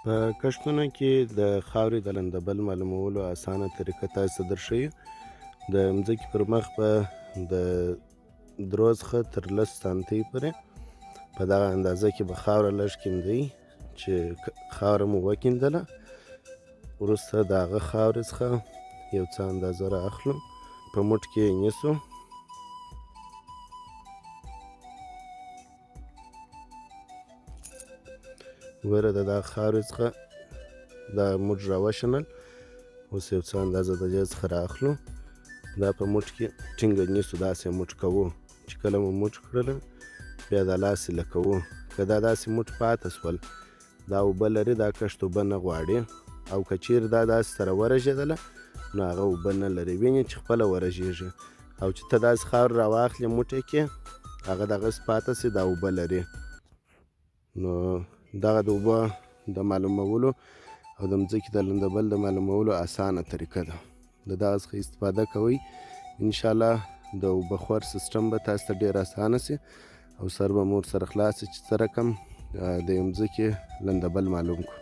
په کښتونو کې د خاورې د لندبل معلومولو اسانه طریقه تاسو ته درښیو. د مځکې پر مخ به د درو څخه تر 10 سانتۍ پورې په دغه اندازه کې به خاوره لږ کیندئ. چې خاوره مو وکیندله، وروسته د هغه خاورې څخه یو څه اندازه را اخلو، په موټ کې یې نیسو. ګوره، د دغه خاورې څخه دا موټ راوشنل. اوس یو څه اندازه د دې څخه را اخلو، دا په موټ کې ټینګه نیسو، داسې موټ کوو. چې کله مو موټ کړله، بیا دا لاس یې لکوو. که دا داسې موټ پاته سول، دا اوبه لري، دا کښت اوبه نه غواړي، او که چیرې دا داسې سره ورژېدله، نو هغه اوبه نه لري. وینې چې خپله ورژېږي، او چې ته داسې خاوره راواخلې، موټ یې کې، هغه دغسې پاته سي، دا اوبه لري. نو دغه د اوبه د معلومولو او د مځکې د لندبل د معلومولو اسانه طریقه ده. د دغه څخه استفاده کوئ، انشاءالله د اوبه خور سیستم به تاسو ته ډېر اسانه سي او سر به مو ورسره خلاص سي چې څه رقم د یو مځکې لندبل معلوم کړو.